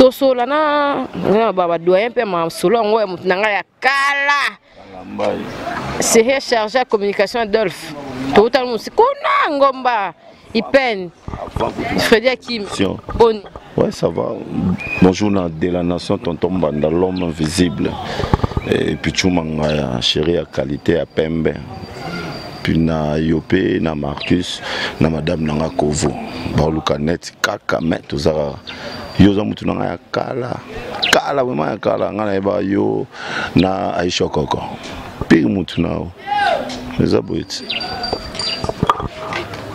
Tosola na na ba doyen mpe masolo yango ya moto na ngai ya kala. Serie chargé ya communication Adolphe. Tokutana mosi kuna ngomba Ipen. Freddy Akim. Boni. Ouais, ça va. Bonjour de la nation, tonton Banda, l'homme invisible. Et puis Chumanga, chéri à qualité à Pembe. Puis na Yopé, na Marcus, na madame nanga Kovo. Baluka net kaka mais tozara yo oza mutu na ngai ya kala kala vraiment ya kala ngai nayeba yo na Aisha Koko pire mutu na yo eza boye ti.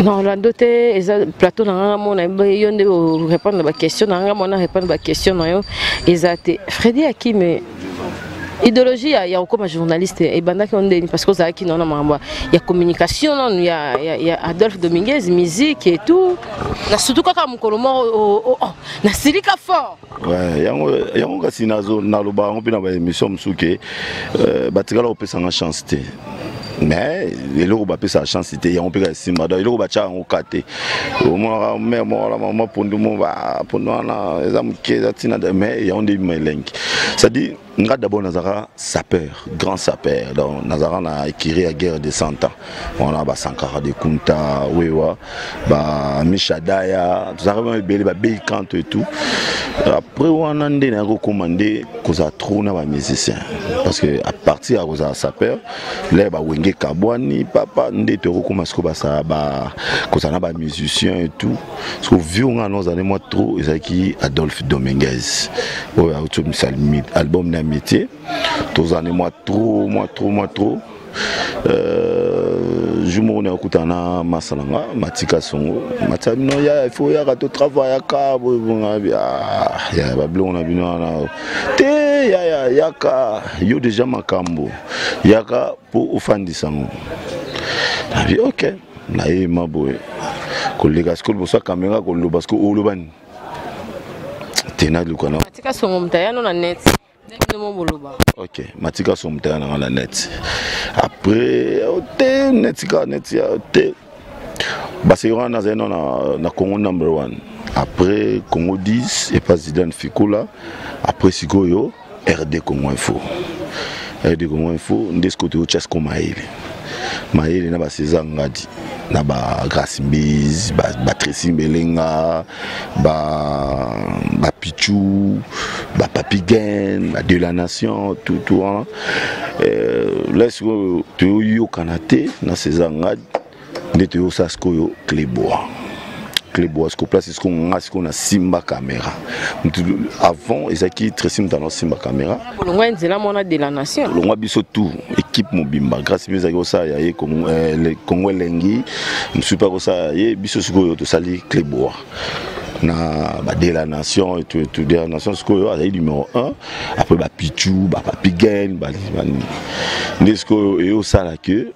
Non, Orlando te, eza plateau na nga mona yo nde répondre ba question na nga mona répondre ba question na yo eza te. Freddy Akim, idéologie ya okoma journaliste ebandaki yo ndeni? Parce que ozalaki nano na makambo ya communication nanu ya Adolphe Dominguez, musique et tout, na surtout kaka mokolo moko oh, nasilika fort. Ouais, yango yango kasi nazo naloba yango mpe na baémission mosusu ke batikala kopesanga chance te, mais eloko bapesaka chance te, yango mpe kaka esimba. Donc eloko batiaka yango ka te, omonaka mare moko wana, mama pondu mo pondu wana eza moke, eza ntina, mais yango nde ebima elengi. C'est-à-dire nga d'abord nazalaka sapeur, grand sapeur. Donc nazalaka na écurie ya guerre de 100 ans wana, basankara de Kunta, wewa bamishadaya, tozalaka bama ebele, babei kanto et tout. Après wana nde nayaki kokóma nde kozala trop na bamusicien, parce que à partir ya kozala sapeur lere bawenge kabwani papa, nde tokokóma sikoyo basala kozala na bamusicien et tout. Parce que vieux nga no ozali mwa trop, ezalaki Adolphe Dominguez oyo auti omisa album na métier, tozali mwa trop, mwa trop, mwa trop. Jour moko nakutana na masa na nga Matika Songo, matika bino ya il faut yaka totravaillaka boye ya babiloko na bino wana te, yaya yaka yo déjà makambo yaka mpo ofandisa yango. Nabi ok, nayema boye koleka sikoyo liboso ya kamera, koloba sikoyo oloba nini te, naluka na Matika Songo moto aya no na net ndenge mo boloba. Ok, Matika Songo moto aya nanga na net. Après te net kaka net ya te, baseki wana nazali no na Congo number one, après Congo 10 epa Zidane Fikula, après sikoyo RD Congo Info. RD Congo Info nde sikoyo toyotya siko mayele mayele na baCésar Ngadi, na baGrace Mbise, baTracy Mbelenga, baPichu, baPapi Gen, bade la nation, tout wana. La sikoyo toyoyokana te na César Ngadi, nde toyosala sikoyo Cleboa. Cleboa sikoyo place sikoyo nga sikoyo nasimba caméra. Avant ezalaki Tracy moto anaosimba caméra. Bolongwa nzela mwana de la nation. Longwa biso tout équipe mobimba. Grâce mpe ezalaki kosala ya ye Congo elengi, mosusu mpe akosala ye. Biso sikoyo tosali Cleboa na bade la nation et tout et tout. De la nation sikoyo azali numéro 1, après bapichu, bapapi Gen, nde sikoyo eyosala ke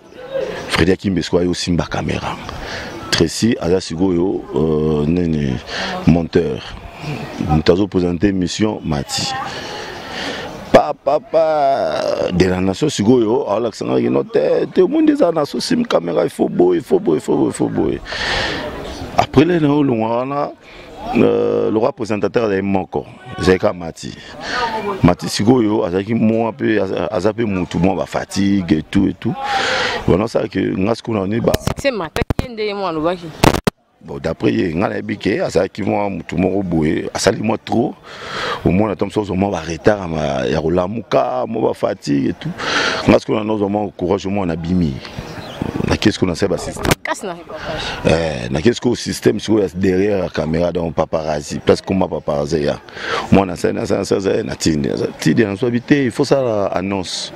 Fredi Akimbe sikoyo ayosimba caméra, Tracy aza sikoyo nini, monteur, moto azoprésente émission Mati papa de la nation. Sikoyo aolakisa ngai kino te te, omondi eza na sosim caméra, il faut boye, il faut boye, il faut boye, il faut boye. Après le na olongwa wana, le roi présentateur azali moko, ezalaki kaka Mati. Mati sikoyo azalaki mwa mpe aza mpe mutu mwa bafatigue et tout et tout wana, osalaki nga sikoyo na ni ba Succès mataki ye nde ye mwa alobaki. Bon, d'après ye, nga nayebi ke azalaki mwa mutu moko boye, asali mwa trop, omona to mosusu ozwa mwa baretard ya kolamuka, mwa bafatigue et tout. Nga sikoyo na nozwa mwa courage, mwa nabimi, nakei sikoyo nasali basystème. Kasi na reportage. Nakei sikoyo système sikoyo ya derrière ya caméra, donc paparazzi, place koma paparazzi ya mwana asali, nasali, nasali, natindi tidi, nazwabi te, il faut sala annonce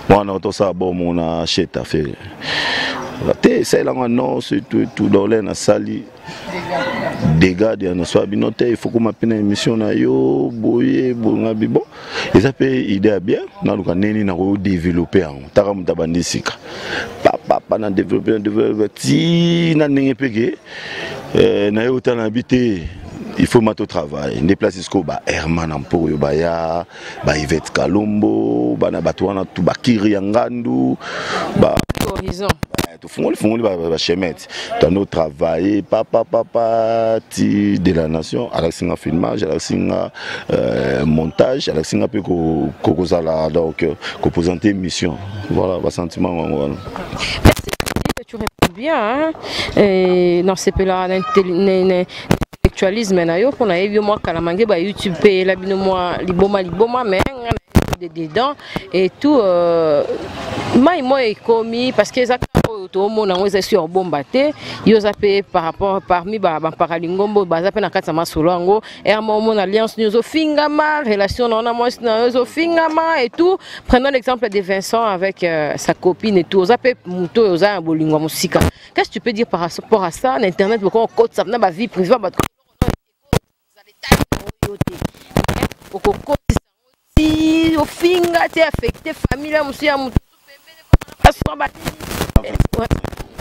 wana, tosala bomo na cheta fere te, esayelango annonce et tout et tout. Donc le nasali dégâts de naswa bino te, il faut koma mpe na émission na yo boye boye. Bon, eza mpe idée ya bien, naluka ndenge nini nakodéveloppe yango. Taka moto abandi sika papapa, na développe, na développe ti na ndenge mpe ke naye otala na bi te, il faut mato travail nde place sikoyo ba Herman na mpo oyo baya, ba Yvette Kalombo, bana bato wana tu, bakiri ya ngandu ba. Horizon. Tofungoli fungoli bachemin ti tando travailler papa papa ti de la nation. Alakisi nga filmage, alakisi nga montage, alakisi nga mpe kozala, donc koprésente émission. Voilà, basentiment yango wana. Merci, tu réponds bien, hein? Et non, c'est là intellectualisme na yo, mpona yebi yo mwa kala mange ba YouTube mpe eyela bino mwa liboma liboma, mais nga na de dedans et tout. Mai moi ekomi parce que eza kaka oyo toomona yango, eza esi ya kobomba te. Yo oza mpe par rapport parmi bampaka lingombo baza mpe na kati ya masolo yango. Ere moko omona alliance nini ozofingama, relation na wana mwasi na yo ezofingama et tout. Prenons l'exemple de Vincent avec sa copine et tout. Oza mpe moto oyo oza na bolingo ya mosika. Qu'est-ce que tu peux dire par rapport à ça? Na internet bokoma okotisa na bavie privée bato yo te, okokotisa yango ti ofinga te, affecte famille ya mosu ya motu pembeni, baso banini.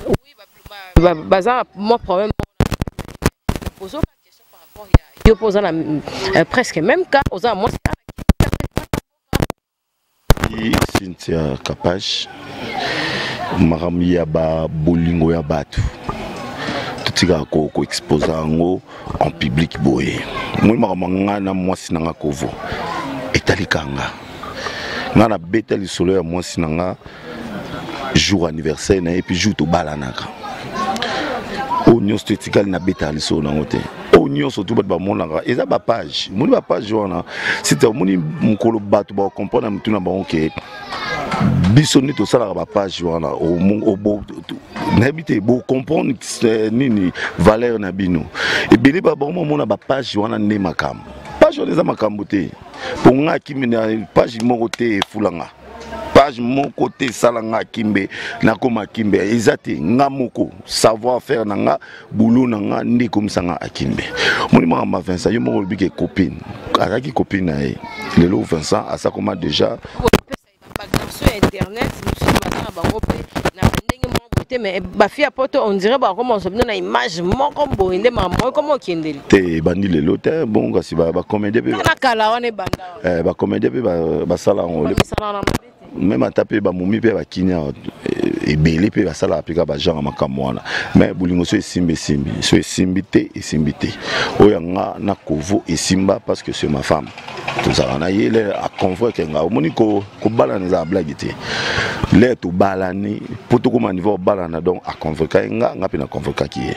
Oui, baza mwa problème. Ozoka question par rapport ya yo mpo oza na presque même cas, oza na mwasi. Cynthia Kapache, makambo ya babolingo ya bato, totikaka koexpose yango en public boye. Moi, makambo nga na mwasi na nga Kovo etalika nga. Nga nabeta lisolo ya mwasi na nga jour anniversaire na ye, puis jour tobalanaka. Oyo nyonso to etikali, nabetaka lisolo nango te. Oyo nyonso tu bato bamonaka eza bapage. Omoni bapage wana site, omoni mokolo bato bakocomprendre na mitu na bango ke biso nde tosalaka bapage wana. Nayebi te bocomprendre nini valeur na bino. Ebele bango bamona bapage wana nde makambo. Page wana eza makambo te. Mpo nga akimi na page moko te, efulanga page moko te, esala nga Akimbe nakoma Akimbe eza te. Nga moko, savoir faire na nga, boulot na nga nde ekomisa nga Akimbe. Omoni makambo ya Vincent, yo moko olobi ke copine azalaki copine na ye. Lelo Vincent aza koma déjà. Bagarçon ya internet mosusu baza na bango mpe na ndenge moko boye te, mais bafille ya poto, on dirait bakomona bino na image moko boye nde makambo moko ekoma okendeli. Te, ebandi lelo te. Bon, kasi bacomédien mpe na kala wana ebanda. Bacomédien mpe basala yango. Bamisala na mabe te. Même ata mpe bamomi mpe bakinia ebele mpe basalaka mpe kaka bagenre ya makambo wana. Mais bolingo so esimbi, esimbi. So esimbi te, esimbi te. Oyo ya nga na Kovo esimba parce que c'est ma femme, tozalaka na ye. Le aconvaincre nga, omoni, kobalana ezala blague te. Le tobalani mpo tokóma niveau obalana, donc aconvaincre ye nga, nga mpe naconvaincaki ye.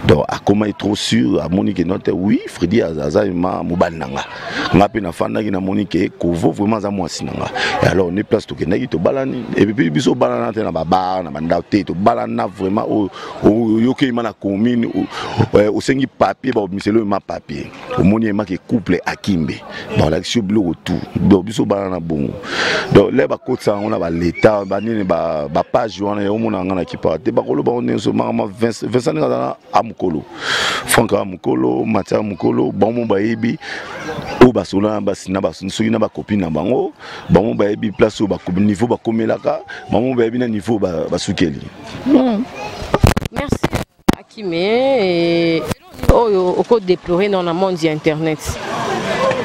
Donc akomaki trop sûr, amoni ke note, oui, Fredi aza ma mobali na nga. Nga mpe nafandaki, namoni ke Kovo vraiment aza mwasi na nga. Et alors ne place tokendaki, tobalani. Et puis biso obalana te na babar, na bandako te. Tobalana vraiment oyo oyoki ema na commune, osengi papier, baobimiseli oyo ma papier, omoni emaki couple Akimbe, balakisi yo biloko tout. Donc biso obalana bongo. Donc le bakotisa yango na baleta banini, bapage wana ya omona nga na kipaka te. Bakoloba ngo nyonso makambo. Vincent ndenge aza na amokolo, Frank amokolo, Matia amokolo, bango bayebi oyo basola na soki na bacopine na bango. Bango bayebi place oyo niveau bakomelaka, bango bayebi na niveau basukeli. Merci Akime. Oyo okodéplore na monde ya internet,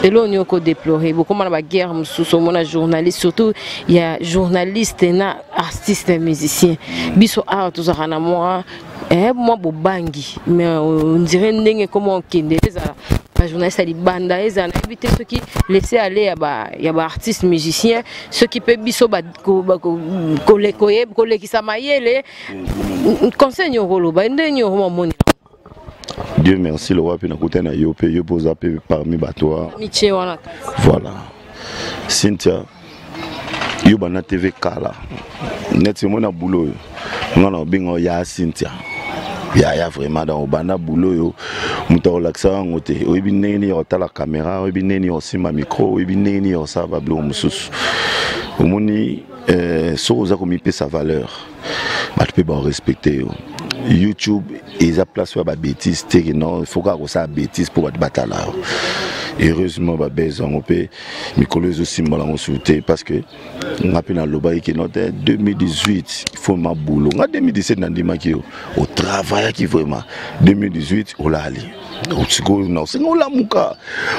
eloko nini okodéplore? Bokoma na baguerre mosusu, omona journaliste, surtout ya journaliste na artiste musicien. Biso awa tozalaka na mwa bobangi, mais on dirait ndenge ekoma okende, ezala bajournaliste ya libanda, ezala nayebi te soki laisser aller ya baartiste musicien, soki mpe biso kolekisa mayele. Conseil nini okoloba? Ndenge nini okomamoni? Dieu merci, lokola mpe nakutani na yo mpe yo mpe oza mpe parmi bato wa mitie wana. Voilà, Cynthia, yo banda TV kala neti omoi na bulo oyo nga na obenga ya Cynthia yaya. Vraiment, donc obanda bulo oyo, moto akolakisa yango te. Oyebi ndenge nini ya kotala caméra, oyebi ndenge nini ya kosimba micro, oyebi ndenge nini ya kosala babiloko mosusu. Omoni, soki oza komipesa valeur, bato mpe barespecte yo. YouTube eza place oyo ya babétise te ke non, il faut kaka kosala bétise mpo bato batala yo. Heureusement, babese yango mpe mikolo ezosimba yango sur te, parce que nga mpe nalobaki ke no te, 2018 il faut mabulo. Nga 2017 nandimaki yo, otravaillaki vraiment. 2018 olali, sikoyo na osenga olamuka.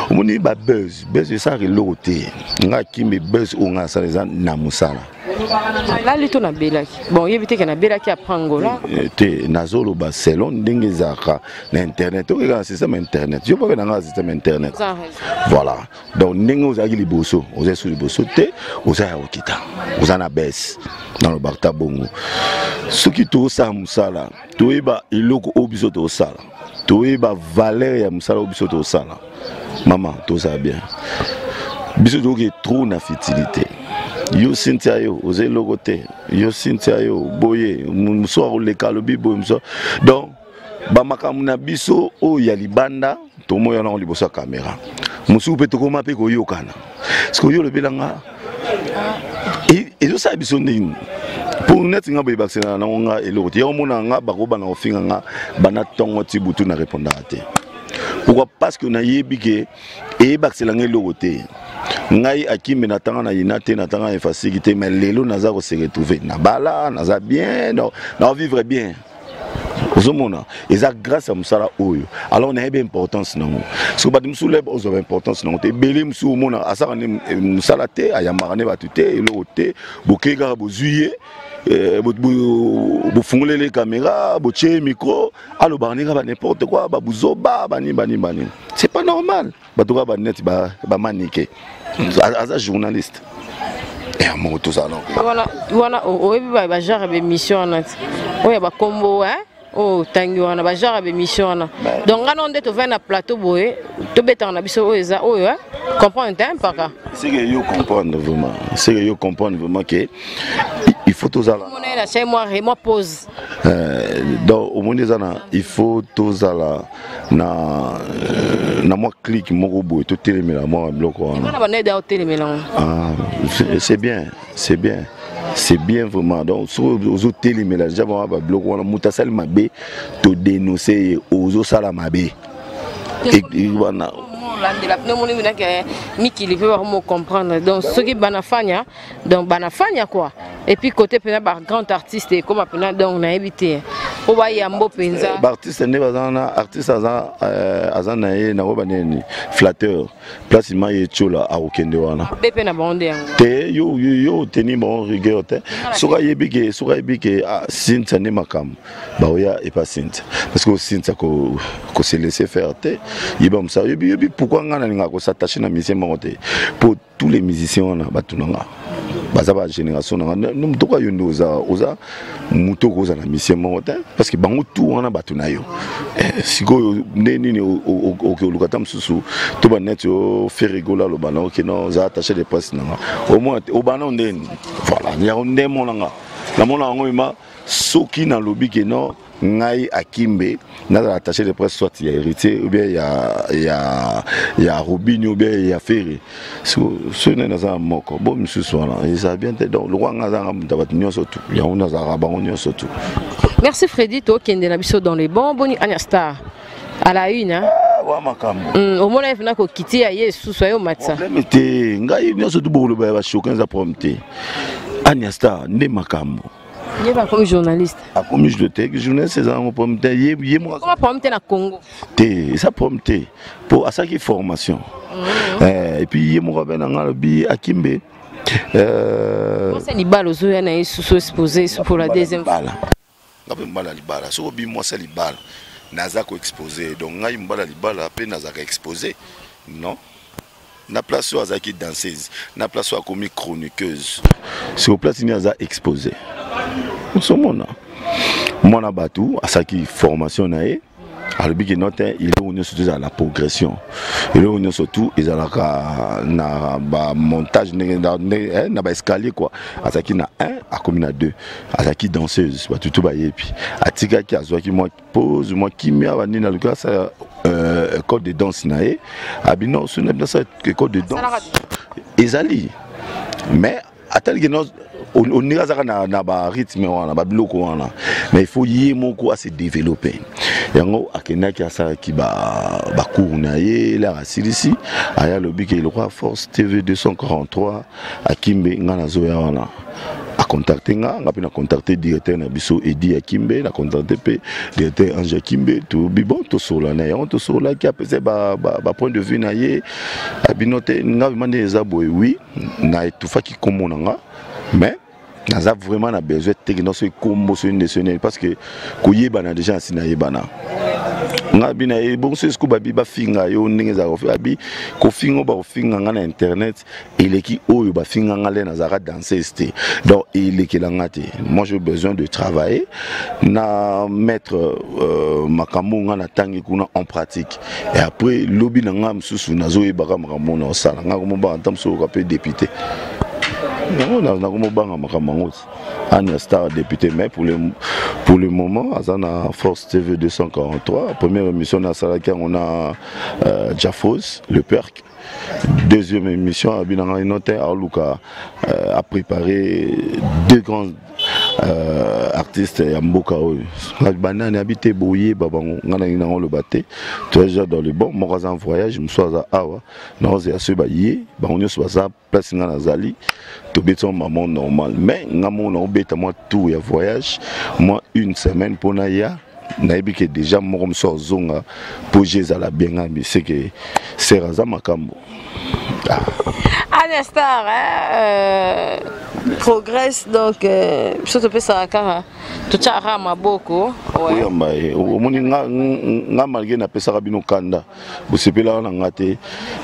Omoni, babuzz buzz esalaka eloko te. Nga Kimbe, buzz oyo nga asala eza na mosala. Nalali to nabelaki. Bon, oyebi te ke nabelaki après Angola. Eh, te, nazoloba selon ndenge ezalaka na internet. Okeka na système internet, yo mpe nanga na système internet. Voilà, donc ndenge ozalaki liboso, oza esu liboso te, oza ya kokita, oza na baisse. Nalobaka ta bongo, soki tozosala mosala, toyeba eloko oyo biso tozosala, toyeba valeur ya mosala oyo biso tozosala. Mama, tozala bien. Biso tokoki trop na futilité. Yo Cynthia, yo oza eloko te. Yo Cynthia, yo boye, mosu akoleka alobi boye, mosu. Donc bamakambo na biso oyo ya libanda, tomoya nango liboso ya kamera. Mosusu mpe tokoma mpe koyokana. Soki oyo olobelanga, ezosala biso ndenge mpo neti nga boye, bakiselaka nango nga eloko te. Yango mona nga bakobana kofinga nga bana ntongo ti butu, na répondaka te. Pourquoi? Parce que nayebi ke eyebakisela nga eloko te. Ngai Akimbe, natanga na ina te, natanga na efasiki te, mais lelo naza kose retrouver na bala, naza bien, na vivre bien. Ozomona, eza grâce ya mosala oyo. Alors nayebi importance nango. Soki bato mosusu leba ozwa importance nango te, ebele mosusu omona asaka nde mosala te, ayambaka nde bato te, eloko te. Bokei kaka, bozwi ye, bofungoleli caméra, botie micro, alobaka ndenge ba n'importe quoi, babuzoba, banini banini banini. C'est pas normal. Bato kaka baneti bamanike, aza journaliste moko, tozala. Wana oyebi bagenre ya baémission wana ti oyo ya bakombo oyo otangi wana, bagenre ya baémission wana. Donc nga no nde tovandi na plateau boye, tobetaka na biso oyo eza oyo, comprendre te mpaka. C'est que yo comprendre vraiment, c'est que yo comprendre vraiment que il faut tozala. Mona na chaye moi moi pause. Donc omoni, eza na, il faut tozala na mwa clique moko boye, totelemela mwa biloko wana. Ah, c'est bien, c'est bien, c'est bien vraiment. Donc soki ozotelemela déjà mwa babiloko wana, moto asali mabe, todénonce ye, ozosala mabe wana. Olandela pene, omoni minake mikili mpe bakomo comprendre. Donc soki banafanya, donc banafanya quoi. Et puis côté mpena bagrand artiste ekoma mpena, donc nayebi te mpo bayambo mpenza. Baartiste nde baza wana. Artiste aza na ye nakoyeba nini, flatteur, place ma ye tiola akokende wana. Be mpe na bango nde yango. Te, yo oteni bango rigueur te. Soki ayebi ke Cynthia nde makambo, baoya epa Cynthia, parce que Cynthia kose laisser faire te. Yeba mosala, yebi pourquoi ngai nalingaka kos'attacher na musicien moko te. Po tous les musiciens wana, bato na nga baza bagénération na nga. Moto oyo yo nde oza moto okoza na musicien moko te, parce que bango tu wana bato na yo. Sikoyo nde nini oke oluka ta mosusu to baneti oFerre Gola, aloba na oke no, oza attaché de presse na nga, omona te obana ndeni. Voilà, yango nde mona nga namona yango ema. Soki nalobi ke non, ngai Akimbe nazala attaché de presse soit ya Héritier ou bien ya Robini ou bien ya Ferre, soki nde naza na moko bo misusu wana, ezala bien te. Donc lokwa nga azanga moto ya bato nyonso tu, yango nazalaka bango nyonso tu. Merci Freddy, tokende na biso dans les bons. Boni Anya Star à la une, hein? Wa makambo. Omona ye fena kokiti ya ye susu ayo matisa. Problème te, ngai nyonso tu bokoloba ya bachoquin, eza problème te. Anya Star nde makambo. Ye bakomi journaliste. Akomi te, journaliste eza yango problème te. Ye moko. Koma problème te na Congo. Te, eza problème te, mpo asalaki formation. Et puis ye moko abe na ngai, alobi Akimbe. Mwasi ya libala ozoya na ye susu exposé pour la deuxième fois. Nga mpe mobala ya libala, soki obi mwasi ya libala naza koexpose, donc ngai mobala ya libala mpe nazalaka exposé. Non, na place oyo azalaki danseuse, na place oyo akomi chroniqueuse, siko place nini aza exposé? Osomona mwana bato asalaki formation na ye, alobi ke no te, eloko nyonso tu ezala na progression, eloko nyonso tu ezalaka na bamontage, ndenge na baescalier quoi. Azalaki na 1, akomi na 2. Azalaki danseuse, bato tu bayebi. Atikaki, azwaki mwa pause, mwa kimia, banini, aluki asala école de danse na ye. Abino soki na bino asala école de danse ezali, mais ataliki no ondenge azalaka na barythme wana, babiloko wana, mais il faut ye moko ase développer. Yango akendaki, asalaki bacours na ye. Elaka asilisi, aya alobi ke lokwa Force TV 243, Akimbe, nga nazoya wana. Acontacte nga, nga mpe na contacte directeur na biso Edi Akimbe, na contacte mpe directeur Ange Akimbe. Tobi bon, tosolola na yango. Tosololaki, apesa bapoint de vue na ye. Abino te, nga vraiment nde eza boye. Oui, na etufaki kombo na nga, mais Naza vraiment na besoin te que soki kombo, soki nde, soki nini, parce que koyebana déjà nasi nayebana. Nga bi na ye bongo soki sikoyo babi bafinga yo ndenge ezalaka kofinga, abi kofinga oyo bakofinga nga na internet eleki oyo bafinga nga le nazalaka danseuse te. Donc elekela nga te. Moi, j'ai besoin de travailler na mettre makambo nga natangi kuna en pratique et après lobi na nga mosusu nazoyebaka makambo na osala. Nga komobanga nta mosusu oyoka mpe député yango, nakomobanga makambo yango ti Ania Star député. Mais pour le moment aza na Force TV 243. Première émission nasalaki yango na Jafos le Perk. Deuxième émission, abi na ngai no te, aoluka a préparé deux grands artistes ya mboka oyo. Banani? Abi te, boyeba bango, ngai nangi nango oloba te. Toza déjà dans le bon. Moko aza en voyage, mosusu aza awa. Naozela soki baye, bango nyonso baza place nga nazali, tobeti mwa mama normal. Mais nga moko naobeta mwa tour ya voyage, mwa une semaine mpona ya nayebi ke déjà moko mosusu azonga mpo je ezala bien. Ngambi seke ser aza makambo. Ah. Ania Star, hein, progresse donc biso topesaka kaka, totyaka kaka maboko. Oyamba ye, omoni nga malgré napesaka bino kanda, bosepelaka na nga te,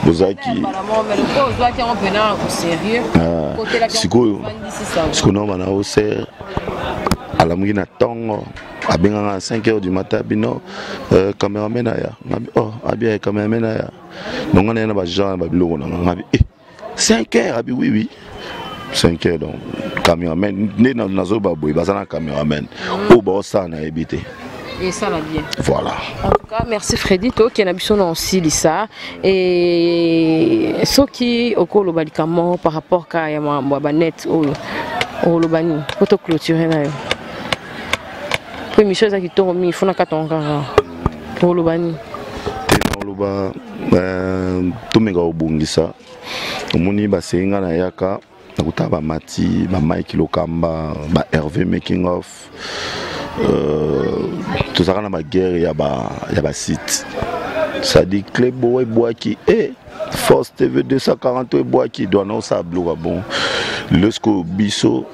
bozalaki sikoyo. Sikoyo naoba na oser alamuki na ntongo, abengaka na 5 heures du matin bino cameraman aya. Ngabi oh, abi aya, cameraman aya. Donc nga na ye na bagenre na babiloko na nga. Ngabi eh, 5 heures? Abi oui, 5 heures. Donc cameraman nde nazoba boye, baza na cameraman oyo baosala, nayebi te. Esala bien. Voilà. En tout cas, merci Freddy. Tokende na biso na osilisa e soki okoloba likambo par rapport ka ya makambo ya banet oyo, okoloba nini po toclôture na yo, po émission eza kitoko mingi, fona katongo kaka. Okoloba nini? Te, naoloba tomeka kobongisa. Omoni, basengi nga nayaka nakutaka bamati, bamike Lokamba, ba Hervé making of. Tozalaka na baguerre ya basite, c'est-à-dire Cleboa ebwaki e Force TV 240 ebwaki donc naosala biloko ya bon. Lorsque biso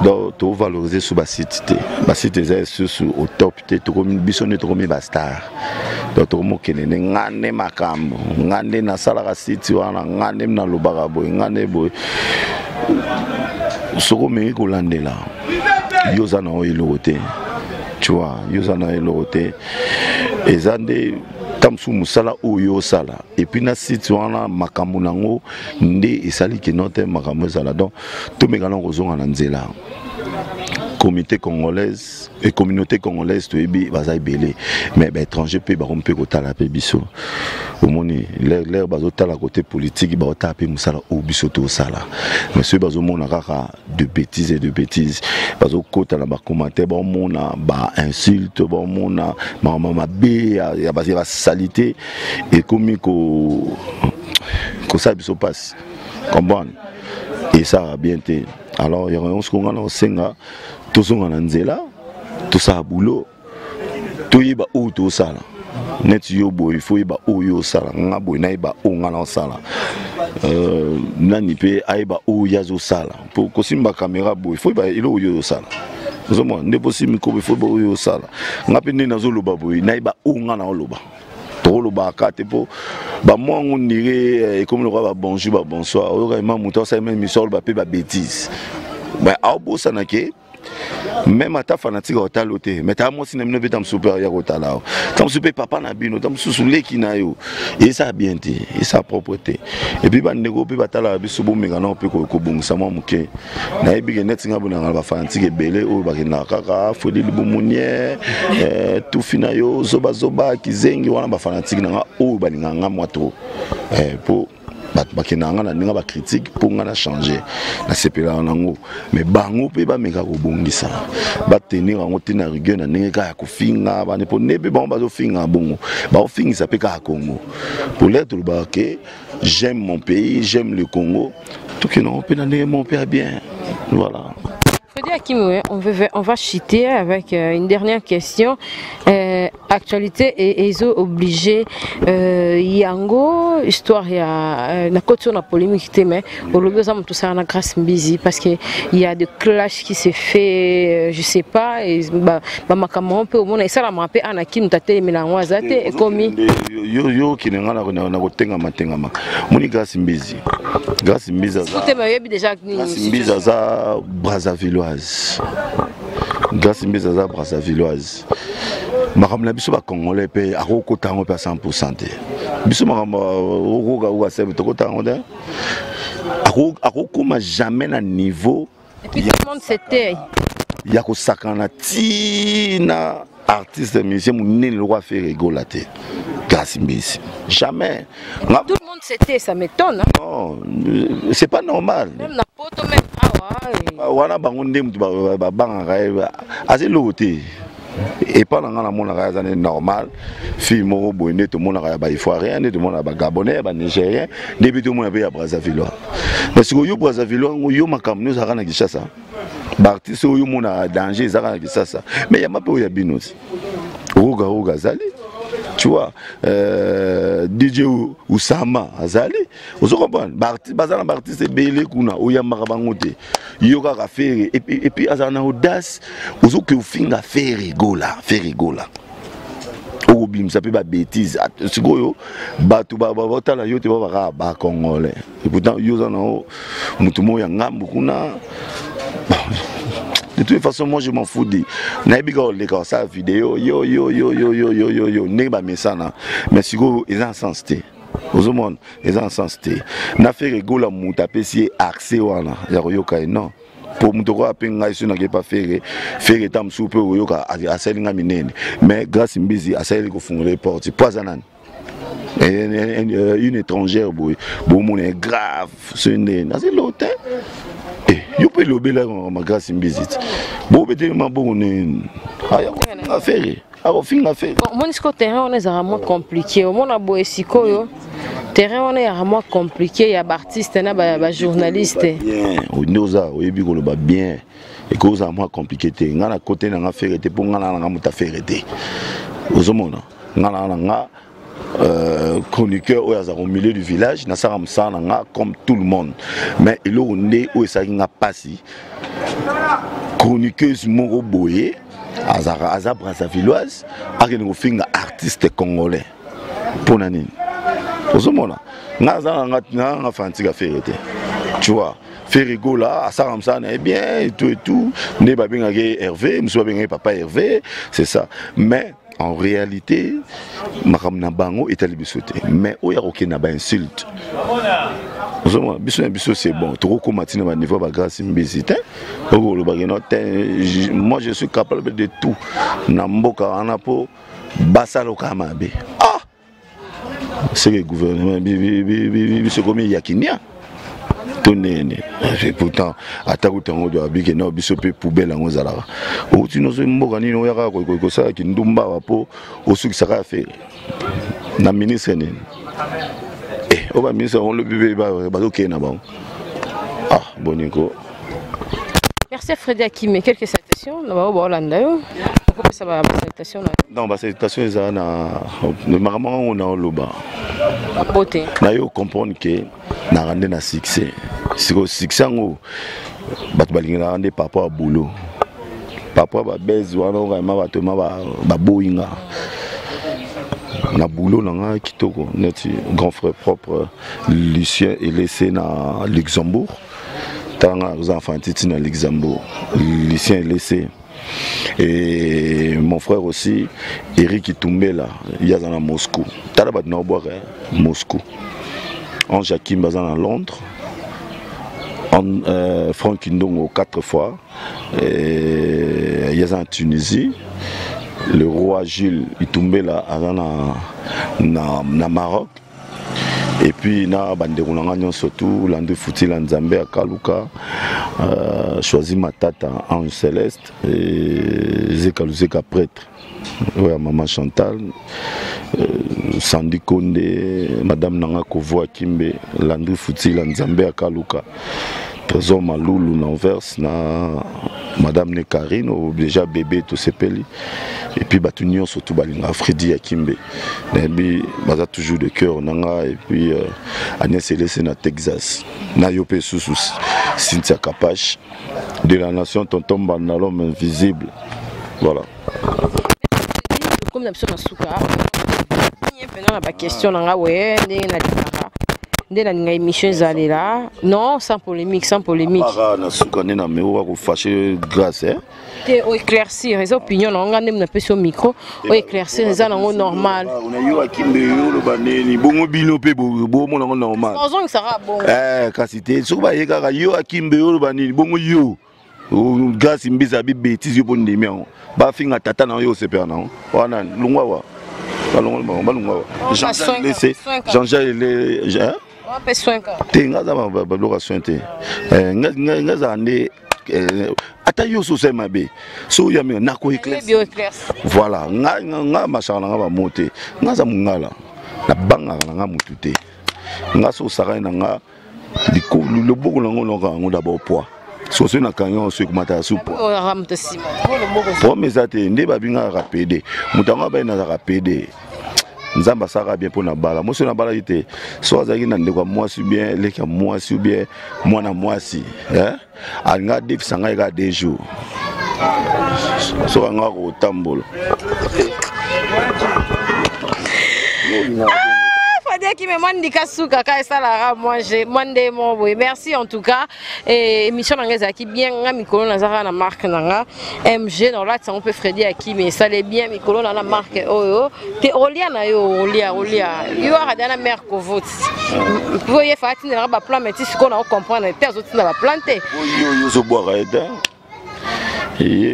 donc tovaloriser so basite te, basite eza lisusu au top te. Tokomi biso nde tokomi bastar, donc tokomi okende nde nga nde makambo, nga nde nasalaka site wana, nga nde nalobaka boye, nga nde boye. Soki omengi kolandela, yo oza na oyo eloko te, tu vois, yo oza na eloko te. Eza nde ta mosusu mosala oyo osala et puis na site wana, makambo nango nde esali keno te makambo ezala. Donc tomeka na kozonga na nzela. Comité congolaise et communauté congolaise, toyebi baza ebele, mais baétranger mpe bakomi mpe kotala mpe biso. Omoni l'air bazotala côté politique, baotala mpe mosala oyo biso tosala. Mais soki bazomona kaka de bêtises et de bêtises, bazokota na bacommentaire, baomona bainsulte, baomona makambo mabe ya basaleté, ekomi kosala biso mpasi, comprendre, esalaka bien te. Alors yango yango sikoyo nga na kosenga tozonga na nzela, tosala boulot, toyeba oyo tosala. Neti yo boye, faut oyeba oyo osala. Nga boye, nayeba oyo nga na osala. Nani mpe ayeba oyo ye azosala. Po kosimba caméra boye, faut oyeba eloko oyo osala. Ozomona nde posimbi kobo, faut oyeba oyo osala. Nga mpe nde nazoloba boye, nayeba oyo nga na oloba. Tokolobaka te mpo bamwa yango ndire ekomi lokola babonjour, babonsoir. Oyoka ema moto asali émission, oloba mpe babétise, mais aobosana ke même ata fanatique akotala te. Mais taa mwasi na bino mpe ta mosusu mpe aya kotala awa, ta mosusu mpe papa na bino, ta mosusu leki na yo. Eza bien te, eza propre te. Et puis bandeko mpe batalaka biso, bomeka nao mpe kobongisa mwa moke. Nayebi ke neti nga bonanga na bafanatique ebele oyo bakendaka kaka Fredi Libumunie, tufi na yo, zobazoba, kizengi wana. Bafanatique na nga oyo balingaka nga mwa trop, po bato bakendaka nga na ndenge bacritique mpo nga na change, nasepelaka nango. Mais bango mpe bameka kobongisa, batenir yango te na rigueur na ndenge kaka ya kofinga bane, mpo nde mpe bango bazofinga bongo, baofingisa mpe kaka Congo. Pour l'heure tolobaka ke j'aime mon pays, j'aime le Congo, tokende yango mpe na ndenge moko mpe ya bien, voilà. Freddy Hakim, on va chuter avec une dernière question. Actualité ezo obligé yango histoire ya na koti na polémique te, mais olobi oza moto osala na Grâce Mbizi, parce que il y a de clash qui se fait, je sais pas, bamakambo mpe omona esalamaka mpe ana kini moto atelemela yango aza te, ekomi. Yo okende, nga na kotengama tengama. Moni Grâce Mbizi, Grâce Mbizi aza te, oyebi déjà. Grâce Mbizi aza Brazzavilloise. Grâce Mbizi aza Brazzavilloise. Makambo na biso bacongolais mpe akokota yango mpe a 100 te. Biso makambo okoka oka sebe, tokota yango te. Akokóma jamais na niveau Et puis tout le monde s'était ya kosakana ntina artiste musicien monene lokola Ferre Gola te. Grâce Mbizi, jamais. Tout le monde s'était, ça m'étonne, hein? Non, c'est pas normal. Même na poto, même awa. Wana bango nde mutu babangaka ye, aza eloko te. Epa na nga namonaka aza nde normal, fille moko boye nde tomonaka ya baivoirien, nde tomonaka bagabonais, ya banigérien, nde mpe tomona mpe ya Brazzavillois. Mais sikoyo yo Brazzavillois yango, yo makambo nyonso ezalaka na Kinshasa, baartiste oyo omona danger ezalaka na Kinshasa, mais yamba mpe oyo ya bino ti Roga Roga azali, tu vois, DJ Usama azali, ozo comprendre, baza na baartiste ebele kuna, oyambaka bango te, yo kaka Ferre. Et puis azala na audace, ozoke ofinga Ferre Gola. Ferre Gola okobimisa mpe babêtises. Sikoyo bato batala yo te, babaka bacongolais, et pourtant yo oza na motu moko ya ngambu kuna. De toute façon, moi je m'en fous. Di nayebi kaka oleka osala video yo yo yo yo yo yo yo yo ndenge bamesana, mais sikoyo eza na sens te. Ozomona, eza na sens te. Na Ferre Gola, moto apesi ye accès wana ya koyoka ye, non, po moto okoya mpe ngai so nake pa Ferre. Ferre ta mosusu mpe oyoka asali ngai minene, mais Grâce Mbizi asaleli kofungola ye porte po aza nani? Une étrangère boye, bomona grave so nde naza eloko te. Yo mpe elobelaka ma Grâce Mbizi te, bobeteli maboko nini? Aya kofinga Ferre, akofinga Ferre. Omoni sikoyo, terrain wana ezalaka mwa compliqué. Omona boye, sikoyo terrain wana ezalaka mwa compliqué ya baartiste na bajournaliste. Bien, nde oza oyebi koloba bien. Ekozala mwa compliqué te. Ngai na kote na nga Ferre te, mpo ngai na nga moto afere te. Ozomona, ngai na nga chroniqueur oyo azalaka au milieu du village, nasalaka mosala na nga comme tout le monde. Mais eloko nde oyo esalaki nga mpasi, chroniqueuse moko boye azalaka aza Brazzavilloise, akende kofinga artiste congolais mpo na nini? Ozomona, nga aza nga fanatique Ferre te, tu vois. Ferre Gola asalaka mosala na ye bien et tout et tout, nde babengaki Hervé, mosusu babengaki papa Hervé, c'est ça. Mais en réalité, makambo na bango etali biso te. Mais oyo akokende na bainsulte, ozomona, biso na biso c'est bon, tokokóma ntina baniveau bagrâce Mbisi te. Okolobaki no te, moi je suis capable de tout na mboka wana mpo basaloka mabe. Ah, c'est que gouvernement biso ekomi ya kinia to ndenge. Pourtant ata kuta yango do abike no biso mpe poubelle yango ezalaka outi nozo mboka nini oya kaka kosala kindumba awa mpo osukisaka ya Ferre na ministre nini? Oyo baministre yango lobi mpe bazokende na bango. Ah, boniko. Merci Freddy Akime. Quelques salutations na bao baolanda yo, okopesa basalutation na? Non, basalutation ezala na makambo yango na oloba. Mbote. Na yo comprendre ke naka nde na succès. Sikoyo succès yango, bato balingelaka nde par rapport ya boulot, par rapport ya babese wana. Vraiment bato ma baboyi nga na boulot na nga kitoko, neti grand frère propre Lucien Elese na Luxembourg. Tanga oza enfant titi na Luxembourg, Lucien Elese, et mon frère aussi Eric Itumbela, ye aza na Moscou. Tala bato na obwaka Moscou. Ange Akimba aza na Londres. Franck Ndongo quatre fois, ye aza na Tunisie. Le roi Jules Itumbela aza na Maroc. Et puis na bandeko na nga nyonso tu, Landry Futila, Nzambe akaluka, Choisi Matata, Ange Céleste et Zeka Luzeka, prêtre oyo ya mama Chantal, Sandi Konde, madame nanga Kovo Akimbe, Landry Futila, Nzambe akaluka, Trésor Malulu na Anvers, na madame ne Karine oyo déjà bébé tosepeli. Et puis bato nyonso tu balingaka Fredi ya Kimbe, nayebi baza toujours de cœur na nga. Et puis Agnès Elese na Texas, na yo mpe susu Cynthia Kapache de la nation, tonton Mbanda, l'homme invisible, voilà. Comme na biso na suka mpena na baquestion na nga, we ndenge nalingaka, nde nalinga émission ezalela, non, sans polémique, sans polémique. Aka na suka nde na meko bakofâcher Grâce, eh? Te, oéclaircir eza opinion na nga. Nde napesi yo micro, oéclaircir, eza nango normal. Yo Akimbe, yo oloba nini bongo? Bino mpe bomona yango normal? Ozongisaka bongo. Kasi te, soki baye kaka yo Akimbe, yo oloba nini bongo? Yo Grâce Mbiza abi bétise, yo mpo ndimi yango, bafinga tata na yo, osepela nango wana. Longwa wa, balongwa, balongwa wa. Jean-Jacques Lese, Jean-Jacques Le mpe soin. Te, nga aza babiloko ya soin te. Nga ezala nde ata yo so osali mabe, so oyo aminga nako éclaircir, voilà. Nga masaka na nga bamo te. Nga aza mongala, nabangaka na nga motu te. Nga so osakani na nga, loboko nango noka yango d'abord poids. Soki soki nakangi yango, so ekomata su poids. Problème eza te. Nde babingaka pede moto yango abai, nazalaka pede. Nzambe asalaka bien mpo na bala mosi oyo nabalaki te. So azalaki na ndeko ya mwasi, bien leki ya mwasi, ou bien mwana mwasi, alinga adefisa ngai kaka 2 jours, soki anga kotambola. Fadiaki me mwa ndika suka ka esalaka mwa nde mo boye. Merci en tout cas. Émission na ngai ezalaki bien. Nga mikolo naza kaka na marque na nga MG, na olati yango mpe. Fredi Akimi, esali bien. Mikolo na na marque oyo te, olia na yo, olia, olia yo akada na mare kovoti mpo ye fa atindelanga baplan, mais ti sikoyo na ocomprendre te, azotinda baplan te. Oyo ozobwaka ye te.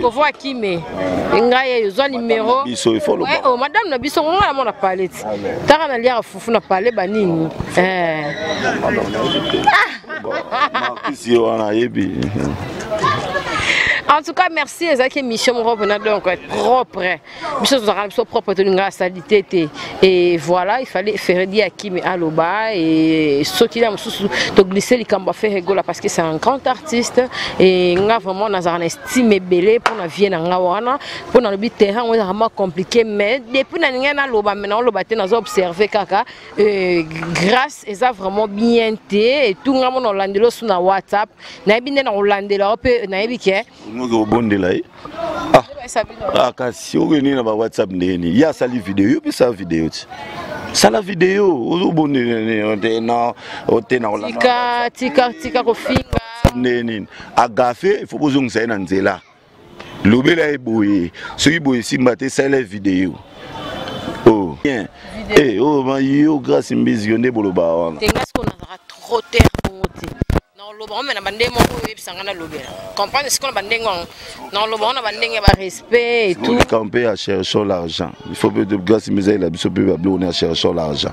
Kovo Akime, ngai eyo zwa numéro. Biso, il faut loba. Oh, madame na biso, ngai namona pale ti taka naliaka fufu na pale banini. Marcus ye wana ayebi. En tout cas, merci. Ezalaki émission moko mpena donc propre. Biso tozalaka biso propre, tolingaka saleté te. Et voilà, il fallait Feredi Akimi aloba. Et soki na mosusu toglisse likambo ya Ferre Gola, parce que c'est un grand artiste et nga vraiment nazalaka na estime ebele mpona vie na nga wana, mpo nalobi terrain oyo ezalaka mwa compliqué. Mais depuis nalingai naloba, mais naoloba te, nazo observe kaka. Grâce eza vraiment bien te. Et tout, nga mona olandela osu na WhatsApp, nayebi nde na kolandela yo mpe, nayebi ke Onoki obondela ye. Ah, kasi oyo nini na ba WhatsApp ndeni ye asali video, yo mpe sala video ti, sala video, ozobondela te na ote na kolanda. Tika, tika, tika kofinga. Nde nini agafe, il faut bozongisa ye na nzela, lobela ye boye, soki boye esimba te, salela video. Oh bien. Eh, oh ma yo Grâce Mbizi, yo nde boloba wana. Te, nga sikoyo nazalaka trop terre bongo te. Naoloba ngo me na bandenge moko oyo oyebisa nga nalobela, comprendre sikoyo, na bandenge yango naoloba ngo na bandenge ya barespect et tout. Likambo mpe ya cherchons l'argent, il faut mpe Grâce Mbizi ayela biso mpe babiloko ya cherchons l'argent.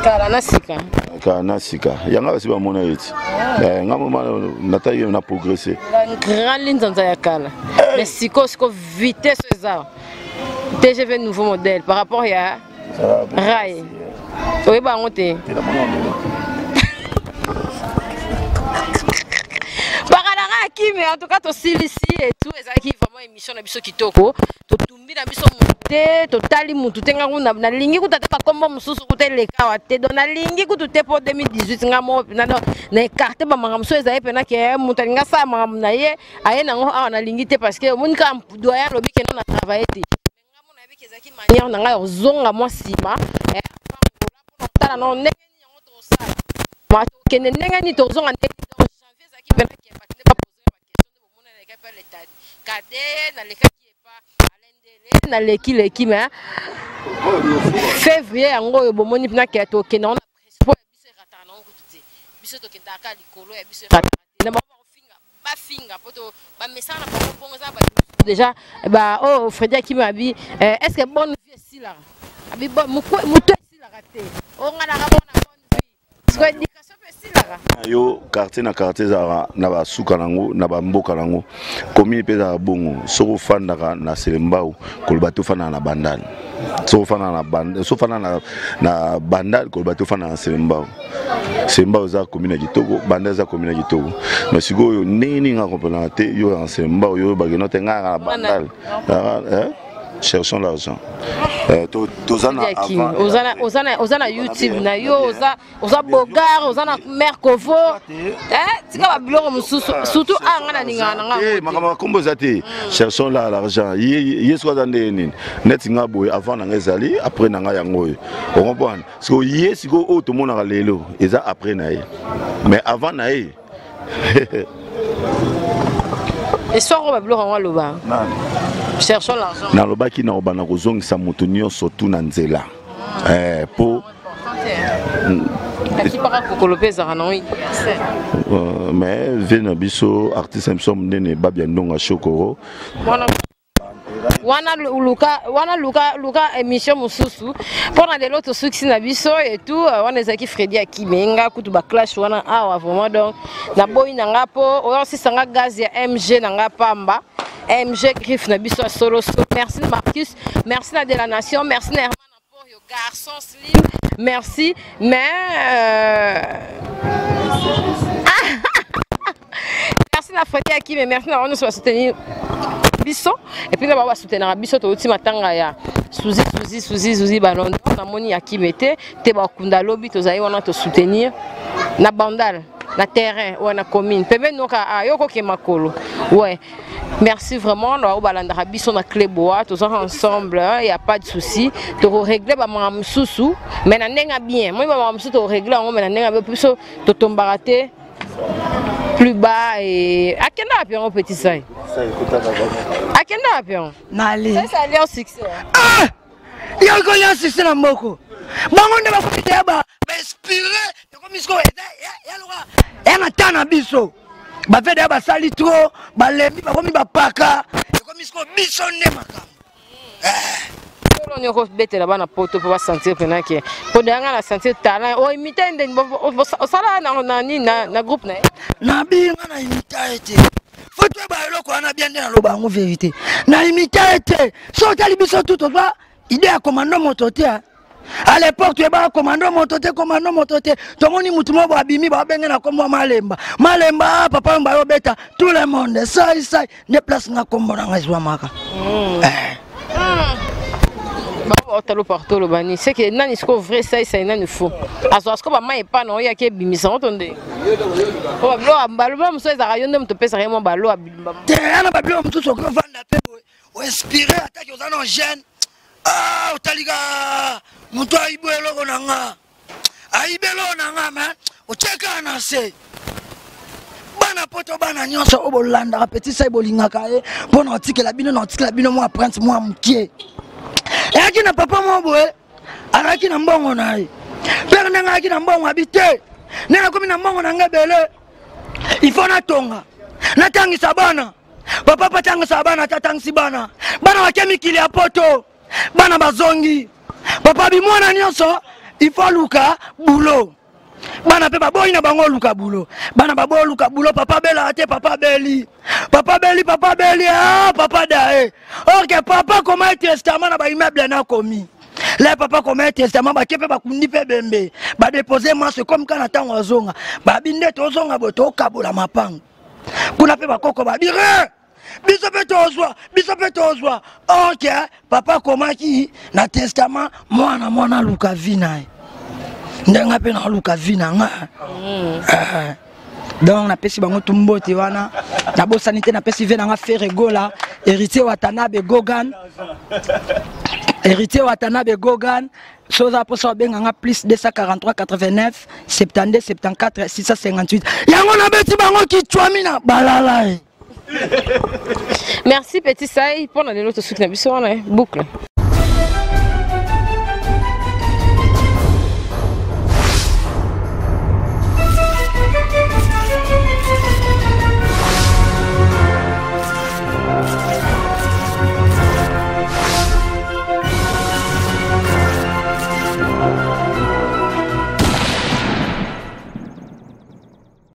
Kala na sika. Kala na sika yanga basi bamona ye ti nga moma nataki na progressé. Grand linzanza ya kala, mais sikoyo, sikoyo vitesse eza TGV nouveau modèle par rapport ya rail, oyeba yango te. Bakalanga Akimi, en tout cas tosilisi et tout. Ezalaki vraiment émission na biso kitoko. Totumbi na biso mutu te, totali mutu te. Nga kuna nalingi kuta te, bakombo mosusu kuta eleka awa te. Donc nalingi kutu te mpo 2018 nga moko mpena donc na écarte bamakambo mosusu ezali mpena ke moto alingi asala makambo na ye, aye nango awa, nalingi te, parce que omoni kaka doyen alobi kende na travaille te. Nga mona yebiki ezalaki manière na ngai ya kozonga mwa nsima mpona kotala nano ndenge nini yango tosala, ma tokende ndenge nini, tozonga ndenge nini. Donc janvier ezalaki mpena ke bato nde bapose baquestion, nde bomona nalekaki mpe letadi kade, nalekaki epa alendele, naleki-leki. Mais février yango oyo bomoni mpena ke tokende yango na pression, mpo ya biso erataka nango kutu te. Biso tokendaka kaka likolo, ya biso erataka te. Na bango bakofinga, bafinga, po to bamesana na bango bongo. Eza bato déjà ba oyo. Oh, Fredi Akimi abi est ce que bonne vie esilaka? Abi motu esilaka te. Onganaka mona bonne vie, parce que éducation mpe esilaka. Yo quartier na quartier ezalaka na basuka nango, na bamboka nango, commune mpe ezalaka bongo. Soki ofandaka na Selembao, koloba te ofandaka na Bandal. Soki ofandaka na Bandal, soki ofandaka na Bandal, koloba te ofandaka na Selembao. Semba oza commune ya kitoko, Banda eza commune ya kitoko, mais sikoyo ndenge nini nga comprenaka te, yo ya Semba oyo oyebaki no te, ngai na Bandal. Cherchons l'argent. Toza na avant, oza na YouTube na yo, oza bogar, oza na mare Kovo, tika babiloko mosusu, surtout a nga nalingaka na nga makambo ya kombo eza te. Cherchons la l'argent. Ye soki aza ndenge nini, neti nga boye, avant na nga ezali, après na nga yango oyo, ocomprendre? Sikoyo ye, sikoyo oyo tomonaka lelo eza après na ye, mais avant na ye. Histoire oyo, babiloko yango aloba, cherchons l'argent. Nalobaki na kobanda kozongisa moto nyonso tu na nzela po Akipaka kokolo mpe ezalaka nango universel. Mais vie na biso, artiste na biso monene, Babia Ndonga Shokoro. Wana luka, wana luka, luka émission mosusu. Mpona lelo tosukisi na biso et tout. Wana ezalaki Fredi Akime. Nga kutu baclash wana awa vraiment, donc naboyi na nga mpo oyo osisanga gaz ya MG na nga pamba, MG Griffe na biso ya solo solo. Merci na Marcus, merci na De la Nation, merci na Herman Emporio Garçon Slim, merci. Mais merci na Fredi Akime, merci na bango nyonso basoutenir biso et puis na bango basoutenaka biso. Touti matanga ya Suzi, Suzi, Suzi, Suzi Balondo. Namoni Akime te te, bakunda lobi. Tozali wana, tosoutenir na Bandal, na terrain oyo na commune pembeni noka yo koke makolo. Ouais, merci vraiment na oyo balandaka biso na Clé Boa. Tozaka ensemble, y a pas de souci. Tokorégler bamaka mosusu, mais na ndenge bien. Moi, bamaka mosusu tokorégler yango, mais na ndenge bien. Biso totombaka te plus bas. Et akenda wapi yango, petit Sai? Akenda wapi yango? Nali. Ça alliance succès. Ah, yango ya succès na moko, bango nde bakomi te ya bainspire. Ekomi sikoyo ya loka ya na ta na biso, bavede ya basali trop, balembi, bakomi bapaka. Ekomi sikoyo biso nde makambo. Solo okobetela bana poto mpo basentir mpena ke mpo deyanga na sentir talent oimite ndeni osala na nini na groupe na ye. Nabinga na imita ye te, fo toyeba eloko wana bien. Nde naloba yango vérité, na imita ye te. So otali biso tu, tozwa idée ya commando moto te. À l'époque toyebaka commando moto te, commando moto te. Tomoni mutu moko abimi, babenge na kombo ya Malemba, Malemba, papa oyo bayobeta tout le monde sai sai, nde place nga kombo nanga ezwamaka. Otalo partout, oloba nini? C'est que nani sikoyo vrai sai sai, nani faux? Azwa sikoyo bamai epa na oyaki ebimisa ngo to nde baloba mosusu ezalaka yo nde moto opesaka ye mwa balo. Te, ya na babiloko mosusu okoki ovanda mpe boye, oinspire, ataki oza na jeune. Ah, otalika moto ayibi eloko na nga, ayibi eloko na nga, me otiekaka na se. Bana poto, bana nyonso oyo bolandaka petit Sai, bolingaka ye, mpo na otikela bino, na otikela bino mwa prince mwa mokie. Eyaki na papa mwa boye, azalaki na mbongo na ye pere. Ndenge ayaki na mbongo, abi te, ndenge akomi na mbongo na nga ebele, il faut natonga, natangisa bana. Papa patangisa bana, tatangisi bana, bana bake mikili ya poto, bana bazongi. Papa bimwana nyonso il faut aluka boulot. Bana mpe baboyi na bango oluka boulot, bana baboyi oluka boulot. Papa abelaka te, papa abeli, papa abeli, papa abeli. Ah, papa daye orke, papa koma testament na baimmeuble nakomi le papa koma testament. Bake mpe bakundi mpe bembe, badepose maso. Ekomi kaka na ntango azonga, babi nde tozonga boye, tokabola mapango kuna mpe bakoko babi re, biso mpe tozwa, biso mpe tozwa. Ok, papa akomaki na testament, mwana mwana aluka vie na ye, ndenge mpe naluka vie na nga. Donc napesi bango tu mbote wana, nabosani te. Napesi vie na nga Ferre Gola, Héritier Watanabe Gogan, Héritier Watanabe Gogan. So oza mposa, babenganga plus 243 89 72 74 658. Yango nabeti bango kichwami na balala ye. Merci petit Sai. Mpona lelo tosuki na biso wana, boucle.